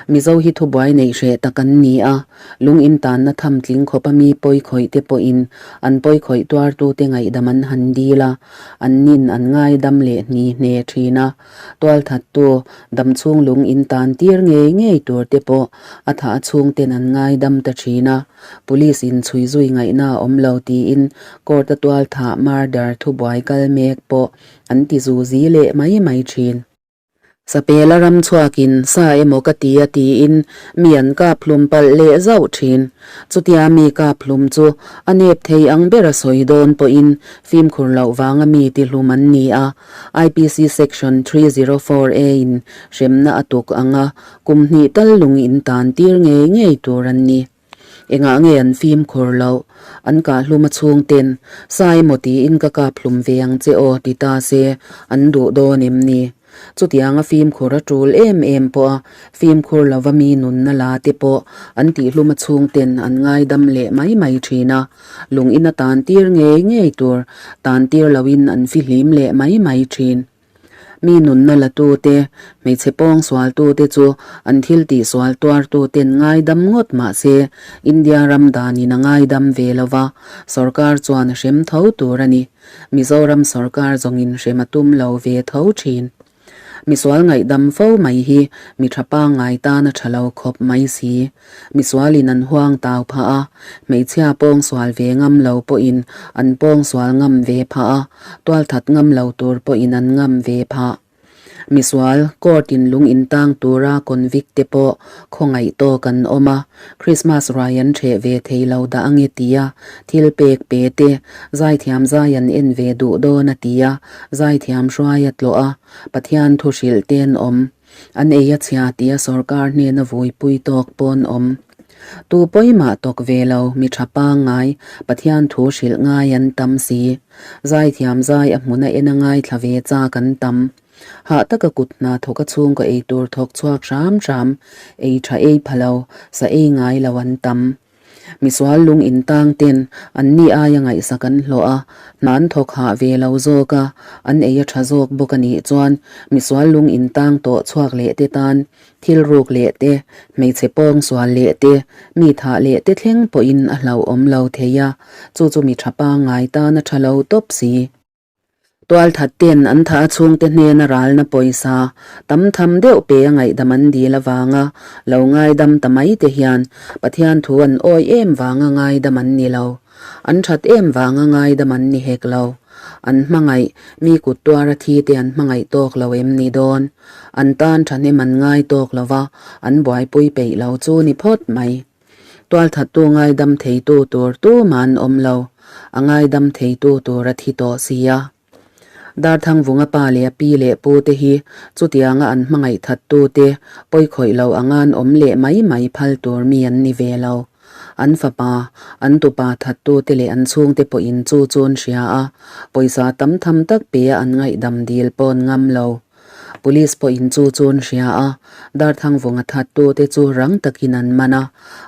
Mizo hi thubuai neih hreh tak an ni a, lung intanna tham tling khawpa mi pawi khawih te pawhin an pawi khawih tuartute ngaihdam an han dil a, an nin an ngaidam leh hni hne thin a. Tualthattu damchhung lung intan tir ngei ngei tur te pawh a thah chhungten an ngaidam ta thin a. Police in chhui zui ngaihna a awm lo tiin court a tualthah murder thubuai kal mek pawh an ti zu zi leh mai mai thin. Sapela ram chhuakin sa emaw ka ti a tiin mi an kap hlum palh leh zauh thin. Chutia mi kap hlum chu a nep thei ang bera sawi dawn pawhin fimkhur loh vanga mi ti hlum an ni a, IPC section 304 A in hremna a tuk ang a, Kum hnih tal lung in tan tir ngei ngei tur an ni. Engah nge an fimkhur loh? An kah hlum a chhungten, Sa emaw tiin ka kap hlum ve ang che aw ti ta se, an duh dawn em ni? Chutianga fimkhur a tul em em pawh a, fimkhur lova mi nunna la te pawh an tih hlum a chhungten an ngaidam leh mai mai thin a, lung ina tan tir ngei ngei tur tan tir loin an fihlim leh mai mai thin. Mi nunna latute, hmeichhe pawng sualtute chu an thil tih sual tuartuten ngaidam ngawt mah se, India ram danin a ngaidam ve lo va, sorkar chuan a hrem tho tur a ni. Mizoram sorkar zawngin hrem a tum lo ve tho thin. Misual ngaihdam fo mai hi mi tha pangngai tan a tha lo khawp mai si. Misualin an huang tau phah a, hmeichhia pawng sual ve ngam lo pawhin an pawng sual ngam ve phah a, tualthat ngam lo tur pawhin an ngam ve phah. Misual, court in lung intang tura convict te pawh khawngaih tawk an awm a, Christmas ruai an ṭheh ve thei lo dah ange tia thil pek pe te, zaithiam zai an en ve duh dawn a tia zaithiam hruai a tlawh a, Pathian thu hrilh te an awm. An ei a chhia tia sorkar hnena vuipui tawk pawn awm. Tu pawimah tawk ve lo, mi tha pangngai, Pathian thu hrilh ngai an tam si. Zaithiam zai a hmuna en a ngaithla ve chak an tam. Hah taka kut hna thawk a chhungkaw ei tur thawk chhuak hram hram, ei tha ei pha lo, sa ei ngai lo an tam. Misual lung intang ten an ni aia ngaihsak an hlawh a, hna an thawk hah ve lo zawk a, an ei a tha zawk bawk a nih chuan misual lung intang tawh chhuak leh te tan thil ruk leh te, hmeichhe pawng sual leh te, mi thah leh te thleng pawhin a hlauhawm lo thei a, chu chu mi tha pangngai tan a tha lo tawp si. Tualthat ten an thah a chhungte hnena ralna pawisa tam tham deuh pe a ngaihdam an dil avanga lo ngaidam ta mai te hian Pathian thu an awi em vanga ngaidam an ni lo. An that em vanga ngaidam an ni hek lo. An hmangaih, mi kut tuara thi te an hmangaih tawk lo em ni dawn? An tan thahnem an ngai tawk lo va, an buaipui peih lo chu ni phawt mai. Tualthattu ngaidam theitu tur tumah an awm lo, a ngaidam theitu tur a thi tawh si a. Darthangvunga pa leh a pi leh pu te hi chutianga an hmangaih thattu te pawikhawih lo anga an awm leh mai mai phal tur mi an ni ve lo. An fapa, an tupa thattu te leh an chhungte pawhin chu chu an hria a, pawisa tam tham tak pe a an ngaihdam dil pawn ngam lo. Police pawhin chu chu an hria a, Darthangvunga thattute chu rang takin an man a,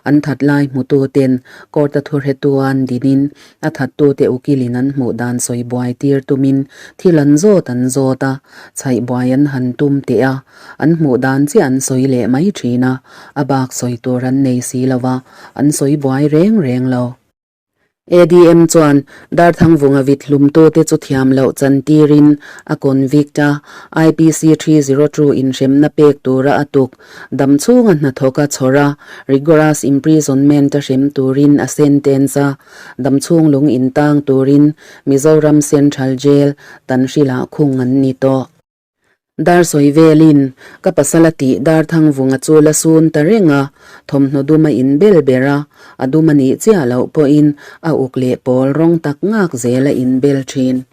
an that lai hmututen court a thurhetu an dinin a thattute ukilin an hmuh dan sawi buai tir tumin thil an zawt an zawt a, chhaih buai an han tum teh a, an hmuh dan chiah an sawi leh mai thin a, a bak sawi tur an nei si lo va, an sawi buai reng reng lo. ADM chuan Darthangvunga vit hlumtute chu thiam loh chantirin a convict a, IPC 302 inhremna pek tura a tuk dam chhunga hnathawk a chhawr a, rigorous imprisonment a hrem turin a sentence a, dam chhung lung intang turin Mizoram Central Jail, Tanhrilah khung an ni tawh. Dar sawi velin, ka pasal a tih Darthangvunga chu la sun ta reng a, thawmhnaw dum a inbel ber a, a dum a nih chiah loh pawhin a uk leh pawl rawng tak ngak zel a inbel thin.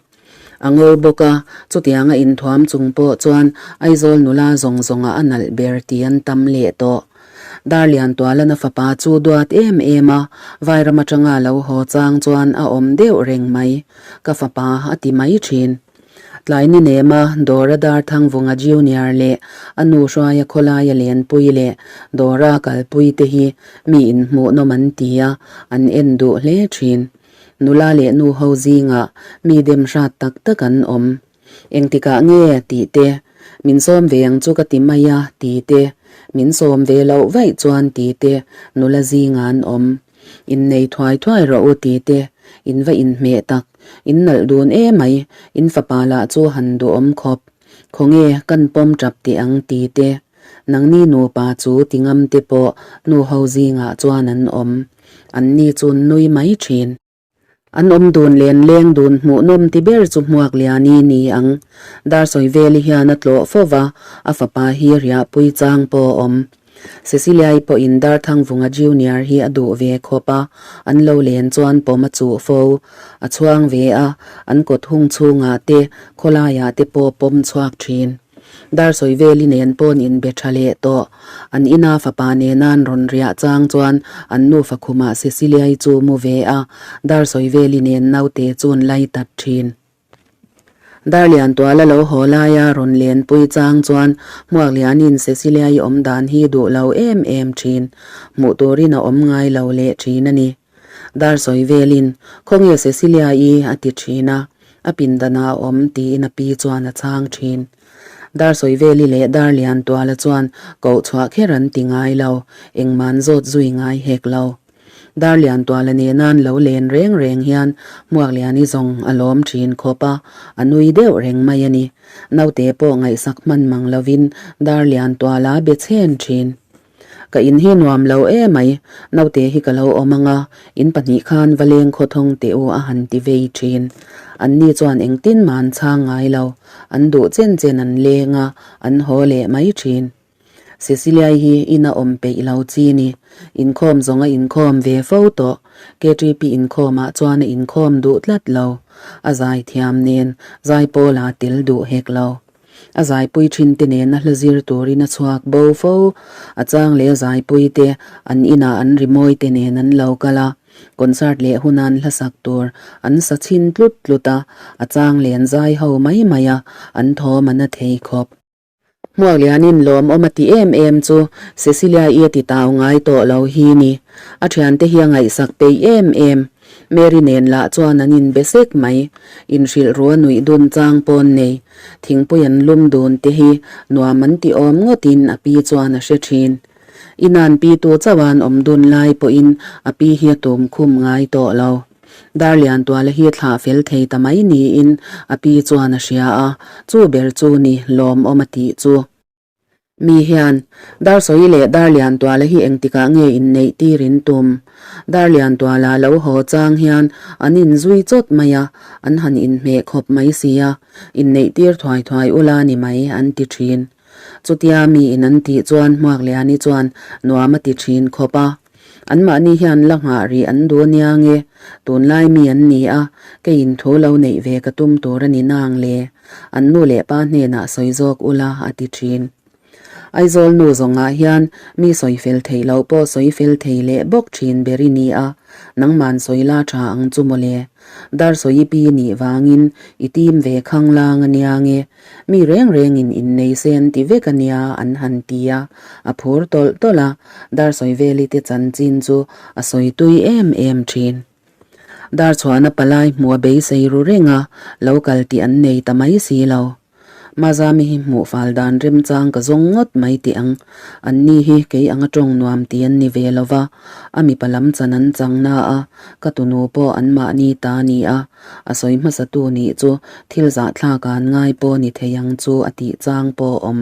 A ngo bawk a, chutianga inthuam chung pawh chuan Aizawl nula zawng zawngah a nalh ber tih an tam leh tawh. Darliantualana fapa chu duat em em a, Vairam atanga lo haw chang chuan a awm deuh reng mai, ka fapa a ti mai thin. Tlai ni nema Dora Darthangvunga Junior leh a nu Hruaia khawlaia Lenpui leh Dora kalpui te hi mi inhmuhnawm an ti a, an en duh hle thin. Nula leh nu ho zingah mi dem hrat tak tak an awm. Engtikah nge tih te, min sawm ve ang chu ka ti mai a ti te, min sawm ve loh vaih chuan ti te nula zingah an awm. Innei thuai thuai rawh u ti te, in va inhmeh tak, in nalh dun e mai, in fapa lah chu han duhawm khawp, khawnge kan pawm tap teh ang ti te, nangni nupa chu ti ngam te pawh nu ho zingah chuan an awm, an ni chu nui mai thin. An awm dun len leng dun hmuhnawm ti ber chu hmuak liani ni ang. Darsawi veli hian a tlawh fo va, a fapa hi riahpui chang pawh a awm. Cecilia-i pawhin Darthangvunga Junior hi a duh ve khawp a, an lo len chuan pawm a chuh fo. A chhuang ve a, an kawt hung chhungah te, khawlaiah te pawh pawm chhuak thin. Darsawi veli nen pawn inbe tha leh tawh. An ina fapa nena an rawn riah chang chuan an nufa khumah Cecilia-i chu mu ve a, Darsawi veli nen naute chu an lai tat thin. Darliantuala lo haw laia rawn lenpui chang chuan Hmuaklianin Cecilia-i awm dan hi duh lo em em thin. Hmuh turin a awm ngai lo leh thin a ni. Darsawi velin, Khawnge Cecilia-i? a ti thin a. A pindanah a awm tiin a pi chuan a chhang thin. Darsawi veli leh Darliantuala chuan koh chhuah kher an ti ngai lo, engmah an zawt zui ngai hek lo. Darliantuala nena an lo len reng reng hian Hmuakliani zawng a lawm thin khawp a, a nui deuh reng mai a ni. Naute pawh ngaihsak hman mang lovin Darliantuala be chhen thin. Ka in hi nuam lo e mai, naute hi ka lo awm anga, in pahnih khan va leng khaw thawng teh u a han ti vei thin. Anni chuan engtin mah an chhang ngai lo, an duh chen chen an leng a, an haw leh mai thin. Cecilia-i hi ina awm peih lo chi ni, inkhawm zawng a inkhawm ve fo tawh, KTP inkhawmah chuan a inkhawm duh tlat lo, a zaithiam nen zaipawl a tel duh hek lo. A zaipui thin te nena hla zir turin a chhuak bo fo. A chang leh a zaipui te an inah an rimawi te nen an lo kal a. Concert leh hunan hla sak tur an sa chhin tlut tlut a, a chang len zai ho mai mai a, an thawm a na thei khawp. Hmuaklianin lawmawm a ti em em chu Cecilia-i a ti tau ngai tawh lo hi ni. A thiante hi a ngaihsak peih em em. Mary nen lah chuan an inbe sek mai. Inhrilh ru a nuih dun chang pawn nei. Thingpui an lum dun te hi nuam an ti awm ngawtin a pi chuan a hre thin. Inan pi tu chauhan awm dun lai pawhin a pi hi a tum khum ngai tawh lo. Darliantuala hi thlah fel thei ta mai niin a pi chuan a hria a, chu ber chu ni lawmawm a tih chu. Mi hian, Darsawi leh Darliantuala hi engtikah nge inneih tir in tum? Darliantuala lo haw chang hian an inzui chawt mai a, an han inhmeh khawp mai sia, inneih tir thuai thuai ula ni mai an ti thin. Chutia mi in an tih chuan Hmuakliani chuan nuam a ti thin khawp a. Anmahni hian la nghah rih an duh ania nge, tunlai mi an ni a, keiin thu lo neih ve ka tum tur a ni nang le, an nu leh pa hnenah sawi zawk ula a ti thin. Aizawl nu zawngah hian mi sawi fel theih loh pawh sawi fel thei leh bawk thin ber i ni a, nangman sawi la tha ang chu mawle. Dar sawi pi nih vangin i tim ve khang lang ania nge, Mi reng rengin innei se an ti vek a nia an han ti a, a phur tawlh tawlh a, Darsawi-veli te chanchin chu a sawi tui em em thin. Darchhuahna palai hmuh a beisei ru reng a, lo kal tih an nei ta mai si lo. Mazami hi hmuh fal dan remchang ka zawng ngawt mai tih ang, anni hi kei anga tawng nuam ti an ni ve lo va, a mipa lam chan an chang na a, ka tunu pawh anmahni ta a ni a, A sawi hmasatu nih chu thil zahthlak an ngai pawh ni thei ang chu a tih chang pawh awm.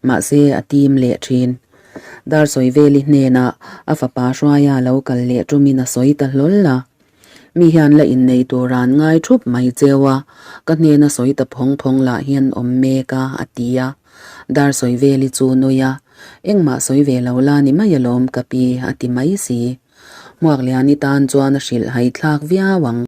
Mahse a tim leh thin. Dar sawi veli hnenah a fapa hruaia lo kal leh tumin a sawi ta hlawl a. Mi hian la innei tur an ngai thup mai cheu a, ka hnena sawi ta phawng phawng lah hian awm mek a, a ti a. Dar sawi veli chu nui a, Engmah sawi ve lo la ni mai alawm ka pi, a ti mai si. Hmuakliani tan chuan a hrilh haithlak viau ang.